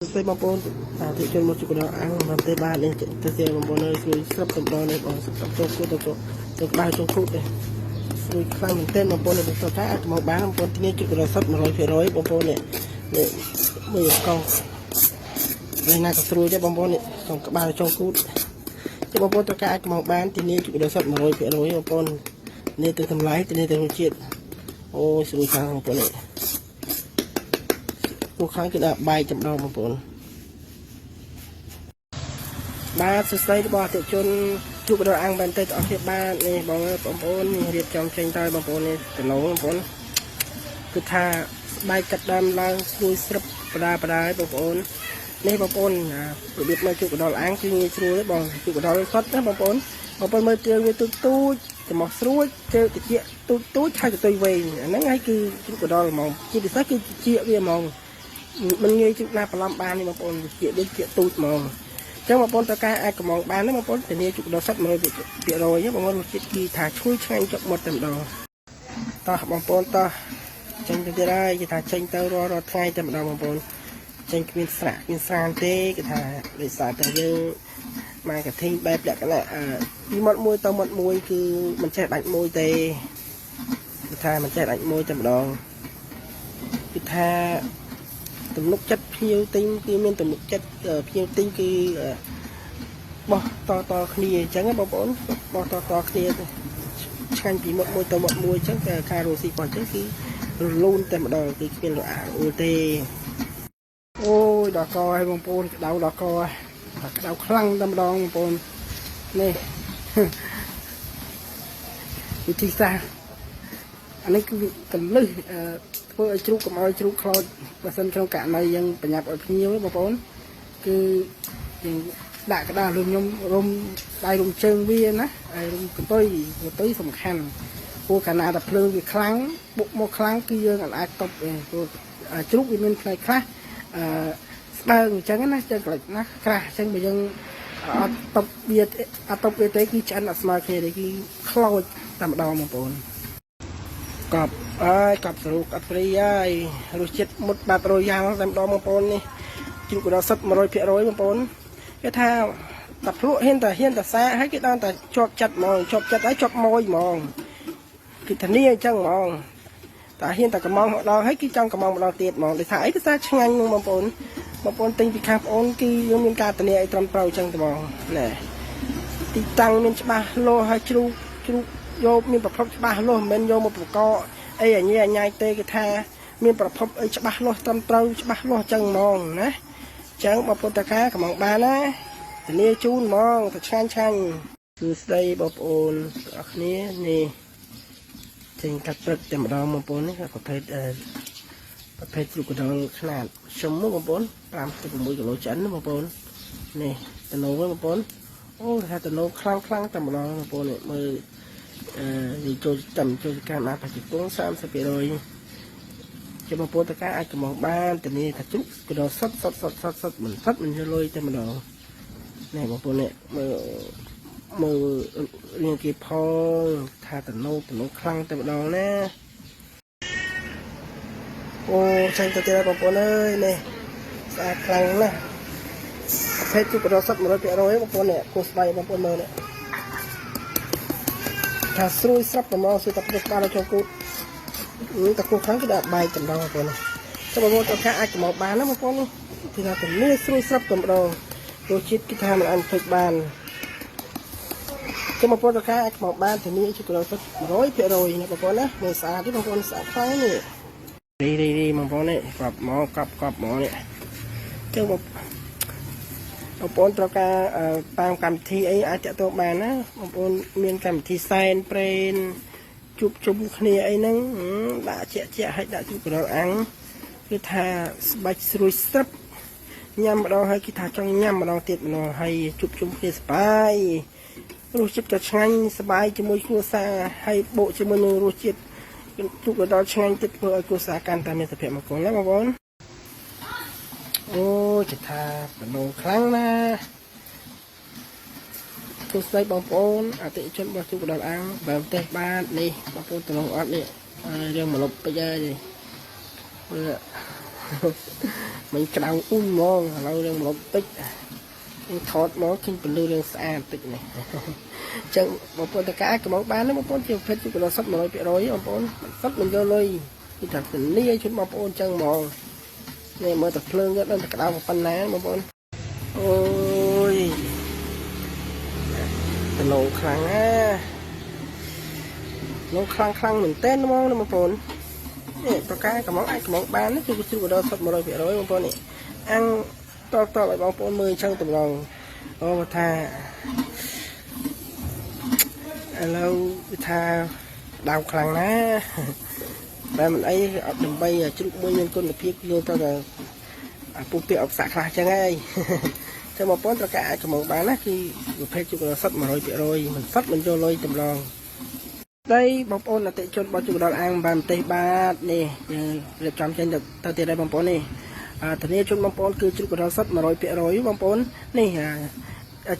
សួស្តីបងប្អូនសាធុជនមកជួបដល់អាំងមកទេបាទនេះទៅជាបងប្អូនអើយស្រួយស្រាប់តំដងនេះបងស្រាប់ចូលគូទៅចូលទៅក្បាលចូលគូទេស្រួយខ្លាំងមែនទែនបងប្អូននេះទៅតែអាចមកបានបងប្អូនធានាជួបដល់សុទ្ធ100%បងប្អូននេះនេះមើលកង់នេះណាក៏ស្រួយដែរបងប្អូននេះក្នុងក្បាលចូលគូចុះបងប្អូនត្រូវការអាចមកបានធានាជួបដល់សុទ្ធ100%បងប្អូននេះទៅតម្លៃធានាទៅរសជាតិអូយស្រួយខ្លាំងបងប្អូននេះពួកខាងគឺដាក់បែកចម្ដងបងប្អូន បាទសួស្តីរបស់អតិថិជនជួបដល់អាំងបានទៅទាំងអស់គ្នាបាទនេះបងអើយបងប្អូននេះរៀបចំចេញទៅបងប្អូននេះតំណងបងប្អូនគឺថាស្បែកកាត់ដើមឡើងស្រួយស្រឹបបដាបដាឲ្យបងប្អូននេះបងប្អូនអារបៀបមកជួបដល់អាំងគឺងាយស្រួលទេបងជួបដល់សុទ្ធណាបងប្អូនបងប្អូនមើលជើងវាទូចទូចច្រមុះស្រួចជើងតិចទូចទូចហើយកតុយវែងអាហ្នឹងហើយគឺជួបដល់ហ្មងជាពិសេសគឺជាវាហ្មងមិនងាយជួបណាបន្លំបានទេបងប្អូនជាដូចជាទូចហ្មង ចឹងបងប្អូនត្រូវការអាចកំងបានណាបងប្អូនធានាជក់ដល់សិត100%បងប្អូនរសជាតិគឺថាឈ្ងុយឆ្ងាញ់ជាប់មាត់តែម្ដងតោះបងប្អូនតោះចេញទៅទៀតហើយគេថាចេញទៅរាល់រាល់ថ្ងៃតែម្ដងបងប្អូនចេញគ្មានស្រាក់គ្មានស្រានទេគេថាដោយសារតែយើង marketing បែបលក្ខណៈអឺពីមាត់មួយទៅមាត់មួយគឺមិនចេះដាច់មួយទេគឺថាមិនចេះដាច់មួយតែម្ដងគឺថាទំនុកចិត្តភ្ញៀវទិញគឺមានទំនុកចិត្តភ្ញៀវទិញគឺ បោះតតគ្នាអញ្ចឹងណាបងប្អូនបោះតតគ្នាឆ្ងាញ់ពីមាត់មួយទៅមាត់មួយអញ្ចឹងតែការរស់ស៊ីរបស់អញ្ចឹងគឺរលូនតែម្ដងគឺគ្មានរអាក់រអួលទេ អូយដល់កហើយបងប្អូនក្តៅដល់កហើយក្តៅខ្លាំងតែម្ដងបងប្អូននេះ វិធីសាស្ត្រអានេះគឺកលឹះអឺធ្វើឲ្យជ្រូកកុំឲ្យជ្រូកខ្លោចបើសិនក្នុងករណីយើងប្រញាប់ឲ្យភ្ញៀវបងប្អូនគឺយើងដាក់ក្តាររុំខ្ញុំរុំដៃរុំជើងវាណាហើយរុំកន្ទុយកន្ទុយសំខាន់ព្រោះកាលណាតែភ្លើងវាខ្លាំងបុកមកខ្លាំងគឺយើងអាចតប់ទេព្រោះជ្រូកវាមានផ្នែកខ្លះអឺស្ដើងអញ្ចឹងណាចឹងកន្លែងណាក្រាស់អញ្ចឹងបើយើងអត់តប់វាអត់តប់វាទេគឺឆ្អិនអត់ស្មើគ្នាទេគឺខ្លោចតែម្ដងបងប្អូន កប់អើយកប់ស្រូកអត់ព្រីហើយរសជាតិមុតបាត់រយ៉ាល់តែម្ដងបងប្អូននេះជ្រូកដល់សិត100%បងប្អូនគេថាតែភ្លក់ហ៊ានតែហ៊ានតែសាហើយគេដល់តែជាប់ចិត្តហ្មងជាប់ចិត្តហើយជាប់ម៉ួយហ្មងគេធានាអញ្ចឹងហ្មងតែហ៊ានតែកំងម្ដងហើយគេចង់កំងម្ដងទៀតហ្មងដោយសារអីដោយសារឆ្ងាញ់ហ្នឹងបងប្អូនបងប្អូនទិញពីខាងបងប្អូនគឺយើងមានការធានាឲ្យត្រឹមត្រូវអញ្ចឹងតែហ្មងណែទីតាំងមានច្បាស់លាស់ហើយជ្រូកជ្រូកយកមានប្រភពច្បាស់លាស់មិនមែនយកមកប្រកបអីអញអញទេគេថាមានប្រភពអីច្បាស់លាស់ត្រឹមត្រូវច្បាស់លាស់អញ្ចឹងហ្មងណាអញ្ចឹងបងប្អូនតកាកំងបានណាធានាជូនហ្មងទៅឆ្ងាញ់ឆ្ងាញ់សួស្តីបងប្អូនទាំងអស់គ្នានេះចេញកាត់ព្រឹកតែម្ដងបងប្អូននេះប្រភេទអឺប្រភេទជ្រូកកណ្ដុរខ្នាតខ្ញុំបងប្អូន5ទៅ6គីឡូឆ្អិនណាបងប្អូននេះតំណងបងប្អូនអូថាតំណងខ្លាំងខ្លាំងតែម្ដងបងប្អូននេះមើលអឺនិយាយចូលចាំចូលកម្មអាបច្ចុប្បន្ន30%ជាបងប្អូនតើអាចកំងបានធានាថាជ្រូកកណ្ដុរសុតសុតសុតសុតសុតមិនសុតមិនយកលុយតែម្ដងនេះបងប្អូននេះមើលមើលរៀងគេផងថាតំណងតំណងខ្លាំងតែម្ដងណាអូចាញ់ទៅទៀតហើយបងប្អូនអើយនេះស្អាតខ្លាំងណាស់ប្រភេទជ្រូកកណ្ដុរសុត100%បងប្អូននេះគោះស្បៃបងប្អូនមើលនេះថាស្រួយស្រាប់តែមកស្រួយតែផ្ទះក្បាលដល់ចូលគូតតែគោះខ្លាំងគឺដាក់បែកតែម្ដងបងប្អូននេះចាំបងប្អូនត្រូវការអាចកំមកបានណាបងប្អូននេះគឺថាទំនេរស្រួយស្រាប់តែម្ដងរសជាតិគឺថាមិនអាចភ្លេចបានចាំបងប្អូនត្រូវការអាចកំមកបានធានាជ្រូកកណ្ដុរសុត100%ណាបងប្អូនណាមើលស្អាតទេបងប្អូនស្អាតខ្លាំងនេះរីរីរីបងប្អូននេះកប់មកកប់កប់មកនេះចឹងបងបងប្អូនត្រូវការតាមកម្មវិធីអីអាចតាក់ទងបានណាបងប្អូនមានកម្មវិធីសែនព្រេនជួបជុំគ្នាអីហ្នឹងដាក់ជាក់ជាក់ឲ្យដាក់ជ្រូកកណ្ដុរអាំងគឺថាស្បាច់ស្រួយស្រាប់ញ៉ាំម្ដងហើយគេថាចង់ញ៉ាំម្ដងទៀតម្ដងហើយជួបជុំគ្នាសប្បាយរសជាតិក៏ឆ្ងាញ់សប្បាយជាមួយគ្រួសារហើយបូកជាមួយនឹងរសជាតិជ្រូកកណ្ដុរឆ្ងាញ់ទៀតធ្វើឲ្យគ្រួសារកាន់តែមានសុភមង្គលណាបងប្អូនអូចថាបណោខ្លាំងណាស់សួស្តីបងប្អូនអតិថិជនរបស់ជ្រូកកណ្ដុរអាំងបើផ្ទះបាទនេះបងប្អូនតំណងអត់នេះរឿងមកលុបពេកហើយមើល មិនក្តៅអ៊ុញហ្មងឥឡូវរឿងម្លប់តិចយើងថតមកឃើញពលឺរឿងស្អាតតិចនេះអញ្ចឹងបងប្អូនតើការកំងបានទេបងប្អូនជាប្រភេទជ្រូកដល់សុទ្ធ100%បងប្អូនសុទ្ធមិនយកលុយគឺថាធានាជូនបងប្អូនអញ្ចឹងហ្មងនេះមើលតែភ្លើងទៅដឹងតែក្តៅប៉ុណ្ណាបងប្អូនអូយតំណងខ្លាំងណាស់ខ្លាំងខ្លាំងមែនតើហ្មងណាបងប្អូននេះប្រការកំងអាចកំងបានគឺជ្រូកដល់សុទ្ធ100%បងប្អូននេះអាំងតតឲ្យបងប្អូនមើលអញ្ចឹងតម្រងអូថាឥឡូវវាថាដៅខ្លាំងណាស់តែមិនអីអត់ដើម្បីជ្រូកមួយមានគុណភាពយើងត្រូវតែពុះពាក្យអបសាក់ខ្លះចឹងហើយតែបងប្អូនត្រូវការអាចកំងបានណាគឺប្រភេទជ្រូកដល់សុទ្ធ100%មិនសុទ្ធមិនយកលុយតម្រងដីបងប្អូនអតិជនរបស់ជ្រូកដល់អាងបានប្រទេសបាទនេះយើងរៀបចំចេញទៅទៀតហើយបងប្អូននេះធានាជូនបងប្អូនគឺជ្រូកដល់សុទ្ធ100%បងប្អូននេះ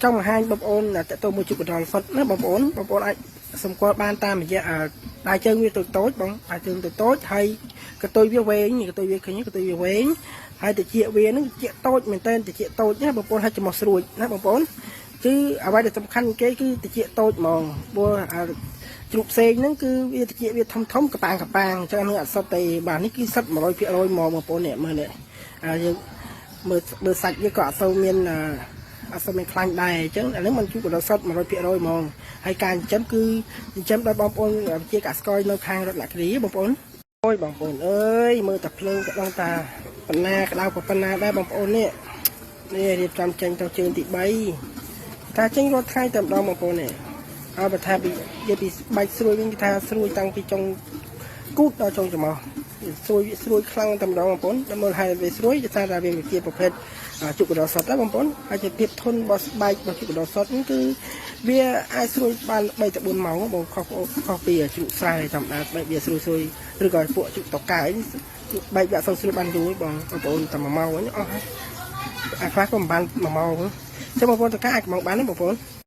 ចង់បង្ហាញបងប្អូនតទៅមួយជ្រូកដល់សុទ្ធណាបងប្អូនបងប្អូនអាចសម្គាល់បានតាមរយៈដៃជើងវាតូចតូចបងដៃជើងតូចតូចហើយកតុយវាវែងកតុយវាឃើញកតុយវាវែងហើយតិចវានឹងតិចតូចមែនតើតិចតូចណាបងប្អូនហើយច្រមុះស្រួចណាបងប្អូនគឺអ្វីដែលសំខាន់គេគឺតិចតូចហ្មងព្រោះជ្រូកផ្សេងហ្នឹងគឺវាតិចវាធំធំកប៉ាងកប៉ាងអញ្ចឹងនឹងអត់សុទ្ធទេបាទនេះគឺសុទ្ធ100%ហ្មងបងប្អូននេះមើលនេះយើងមើលមើលសាច់វាក៏អត់សូវមានអត់សូវមានខ្លាញ់ដែរអញ្ចឹងអានេះมันជ្រូកដល់សុទ្ធ100%ហ្មងហើយការចិញ្ចឹមគឺចិញ្ចឹមដោយបងប្អូនជាកសិករនៅខាងរតនគិរីបងប្អូនអូយបងប្អូនអើយមើលតែភ្លើងក៏ដឹងតាបណ្ណាក្តៅប៉ុណ្ណាដែរបងប្អូននេះនេះរៀបចំចេញទៅជើងទី3តាចេញរាល់ថ្ងៃតែម្ដងបងប្អូននេះហើយបើថាពីនិយាយពីបាច់ស្រួយវិញគេថាស្រួយតាំងពីចុងគូតដល់ចុងច្រមុះស្រួយស្រួយខ្លាំងតែម្ដងបងប្អូនដល់មើលហើយវាស្រួយដោយសារតែវាជាប្រភេទជុកកដោសុតដែរបងប្អូនហើយជាភាពធន់របស់ស្បែករបស់ជុកកដោសុតនេះគឺវាអាចស្រួយបាន3ទៅ4ម៉ោងបងខុសខុសពីជ្រូកស្រែធម្មតាស្បែកវាស្រួយស្រួយឬក៏ពួកជុកតកាយបែកវាអត់សូវស្រួយបានយូរបងបងប្អូនតែ1ម៉ោងហ្នឹងអស់ហើយអាខ្លះក៏មិនបាន1ម៉ោងចឹងបងប្អូនតកាអាចម៉ោងបានទេបងប្អូន